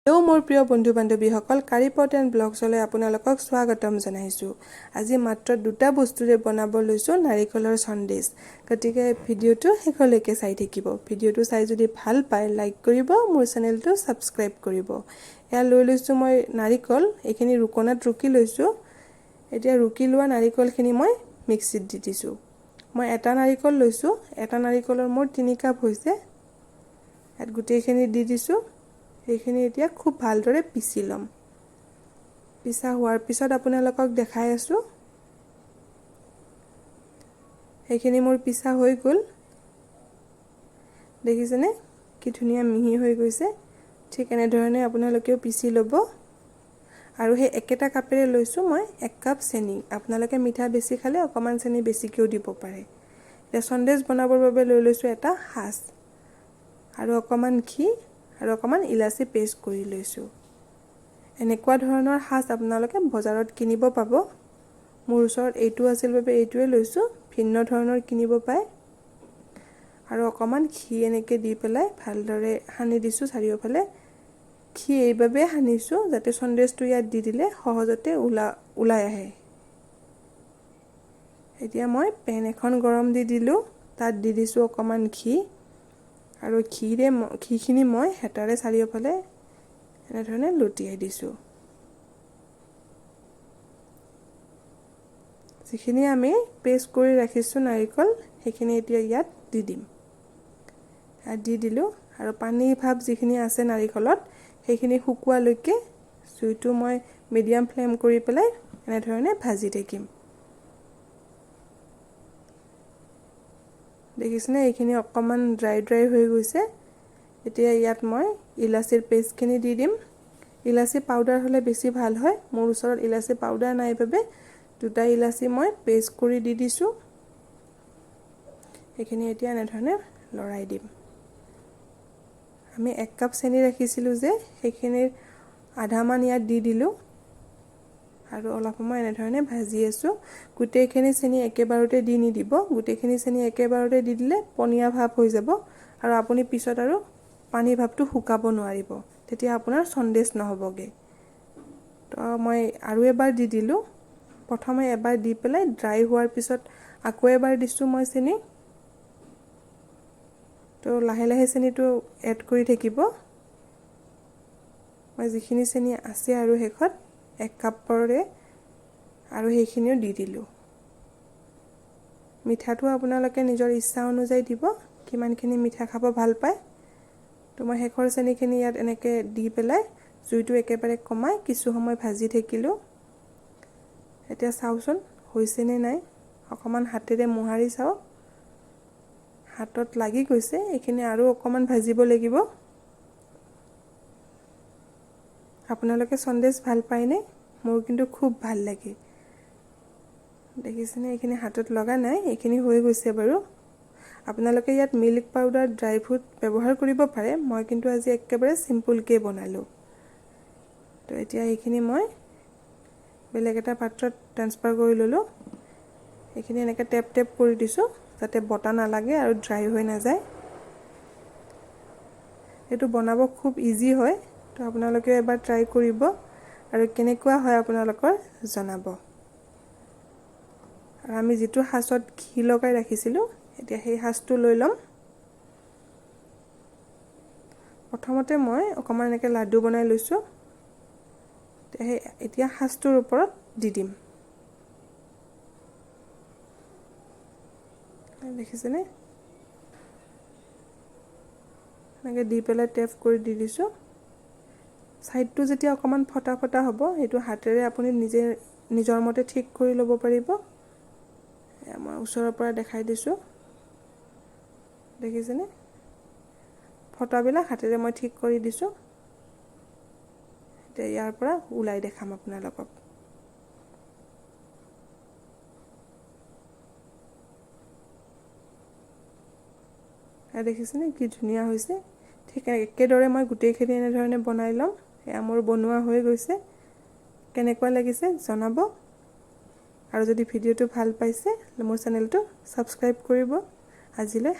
Hello' মোৰ প্ৰিয় বন্ধু বান্ধৱীসকল, কাৰিপট এণ্ড ব্লগছলৈ আপোনালোকক স্বাগতম জনাইছোঁ। আজি মাত্ৰ দুটা বস্তুৰে বনাব লৈছোঁ নাৰিকলৰ সন্দেশ। গতিকে ভিডিঅ'টো শেষলৈকে চাই থাকিব। ভিডিঅ'টো চাই যদি ভাল পায়, লাইক কৰিব, মোৰ চেনেলটো ছাবস্ক্ৰাইব কৰিব। এয়া লৈ লৈছোঁ মই নাৰিকল, এইখিনি ৰুকনাত ৰুকি লৈছোঁ। এতিয়া ৰুকি লোৱা নাৰিকলখিনি মই মিক্সিত দি দিছোঁ। মই এটা নাৰিকল লৈছোঁ, এটা নাৰিকলৰ মোৰ 3 কাপ হৈছে। ইয়াত গোটেইখিনি দি দিছোঁ। সেইখিনি এতিয়া খুব ভালদৰে পিচি ল'ম। পিচা হোৱাৰ পিছত আপোনালোকক দেখাই আছোঁ। সেইখিনি মোৰ পিচা হৈ গ'ল। দেখিছেনে, কি ধুনীয়া মিহি হৈ গৈছে? ঠিক এনেধৰণে আপোনালোকেও পিচি ল'ব। আৰু সেই একেটা কাপেৰে লৈছোঁ মই 1 কাপ চেনি। আপোনালোকে মিঠা বেছি খালে অকণমান চেনি বেছিকৈও দিব পাৰে। এতিয়া সন্দেশ বনাবৰ বাবে লৈ লৈছোঁ এটা সাজ আৰু অকণমান ঘি আৰু অকণমান ইলাচি পেষ্ট কৰি লৈছোঁ। এনেকুৱা ধৰণৰ সাজ আপোনালোকে বজাৰত কিনিব পাব। মোৰ ওচৰত এইটো আছিল বাবে এইটোৱে লৈছোঁ। ভিন্ন ধৰণৰ কিনিব পায়। আৰু অকণমান ঘি এনেকৈ দি পেলাই ভালদৰে সানি দিছোঁ চাৰিওফালে। ঘি এইবাবেই সানিছোঁ যাতে সন্দেশটো ইয়াত দি দিলে সহজতে ওলাই আহে। এতিয়া মই পেন এখন গৰম দি দিলোঁ। তাত দি দিছোঁ অকণমান ঘি আৰু ঘিখিনি মই হেতাৰে চাৰিওফালে এনেধৰণে লুটিয়াই দিছোঁ। যিখিনি আমি পেষ্ট কৰি ৰাখিছোঁ নাৰিকল, সেইখিনি এতিয়া ইয়াত দি দিম। ইয়াত দি দিলোঁ আৰু পানী ভাৱ যিখিনি আছে নাৰিকলত, সেইখিনি শুকোৱালৈকে জুইটো মই মিডিয়াম ফ্লেম কৰি পেলাই এনেধৰণে ভাজি থাকিম। দেখিছেনে, এইখিনি অকণমান ড্ৰাই ড্ৰাই হৈ গৈছে। এতিয়া ইয়াত মই ইলাচিৰ পেষ্টখিনি দি দিম। ইলাচি পাউডাৰ হ'লে বেছি ভাল হয়। মোৰ ওচৰত ইলাচি পাউডাৰ নাই বাবে দুটা ইলাচি মই পেষ্ট কৰি দি দিছোঁ। সেইখিনি এতিয়া এনেধৰণে লৰাই দিম। আমি 1 কাপ চেনি ৰাখিছিলোঁ যে, সেইখিনিৰ আধামান ইয়াত দি দিলোঁ আৰু অলপ সময় এনেধৰণে ভাজি আছোঁ। গোটেইখিনি চেনি একেবাৰতে দি নিদিব। গোটেইখিনি চেনি একেবাৰতে দি দিলে পনীয়া ভাৱ হৈ যাব আৰু আপুনি পিছত আৰু পানী ভাৱটো শুকাব নোৱাৰিব, তেতিয়া আপোনাৰ সন্দেশ নহ'বগৈ। তো মই আৰু এবাৰ দি দিলোঁ। প্ৰথমে এবাৰ দি পেলাই ড্ৰাই হোৱাৰ পিছত আকৌ এবাৰ দিছোঁ মই চেনি। তো লাহে লাহে চেনিটো এড কৰি থাকিব। মই যিখিনি চেনি আছে আৰু শেষত 1 কাপৰে আৰু সেইখিনিও দি দিলোঁ। মিঠাটো আপোনালোকে নিজৰ ইচ্ছা অনুযায়ী দিব, কিমানখিনি মিঠা খাব ভাল পায়। তো মই শেষৰ চেনিখিনি ইয়াত এনেকৈ দি পেলাই জুইটো একেবাৰে কমাই কিছু সময় ভাজি থাকিলোঁ। এতিয়া চাওঁচোন হৈছেনে নাই। অকণমান হাতেৰে মোহাৰি চাওঁ। হাতত লাগি গৈছে। এইখিনি আৰু অকণমান ভাজিব লাগিব। আপোনালোকে সন্দেশ ভাল পায়নে? মোৰ কিন্তু খুব ভাল লাগে। দেখিছেনে, এইখিনি হাতত লগা নাই, এইখিনি হৈ গৈছে বাৰু। আপোনালোকে ইয়াত মিল্ক পাউডাৰ, ড্ৰাই ফ্ৰুট ব্যৱহাৰ কৰিব পাৰে। মই কিন্তু আজি একেবাৰে চিম্পুলকৈ বনালোঁ। তো এতিয়া এইখিনি মই বেলেগ এটা পাত্ৰত ট্ৰেন্সফাৰ কৰি ল'লোঁ। এইখিনি এনেকৈ টেপ টেপ কৰি দিছোঁ যাতে বতাহ নালাগে আৰু ড্ৰাই হৈ নাযায়। এইটো বনাব খুব ইজি হয়। তো আপোনালোকেও এবাৰ ট্ৰাই কৰিব আৰু কেনেকুৱা হয় আপোনালোকৰ জনাব। আৰু আমি যিটো সাজত ঘি লগাই ৰাখিছিলোঁ, এতিয়া সেই সাজটো লৈ ল'ম। প্ৰথমতে মই অকণমান এনেকৈ লাডু বনাই লৈছোঁ। সেই এতিয়া সাজটোৰ ওপৰত দি দিম। দেখিছেনে, এনেকৈ দি পেলাই টেপ কৰি দি দিছোঁ। ছাইডটো যেতিয়া অকণমান ফটা ফটা হ'ব, সেইটো হাতেৰে আপুনি নিজে নিজৰ মতে ঠিক কৰি ল'ব পাৰিব। মই ওচৰৰ পৰা দেখাই দিছোঁ। দেখিছেনে, ফটাবিলাক হাতেৰে মই ঠিক কৰি দিছোঁ। এতিয়া ইয়াৰ পৰা ওলাই দেখাম আপোনালোকক। দেখিছেনে, কি ধুনীয়া হৈছে? ঠিক একেদৰে মই গোটেইখিনি এনেধৰণে বনাই ল'ম। এয়া মোৰ বনোৱা হৈ গৈছে। কেনেকুৱা লাগিছে জনাব আৰু যদি ভিডিঅ'টো ভাল পাইছে, মোৰ চেনেলটো ছাবস্ক্ৰাইব কৰিব। আজিলৈ।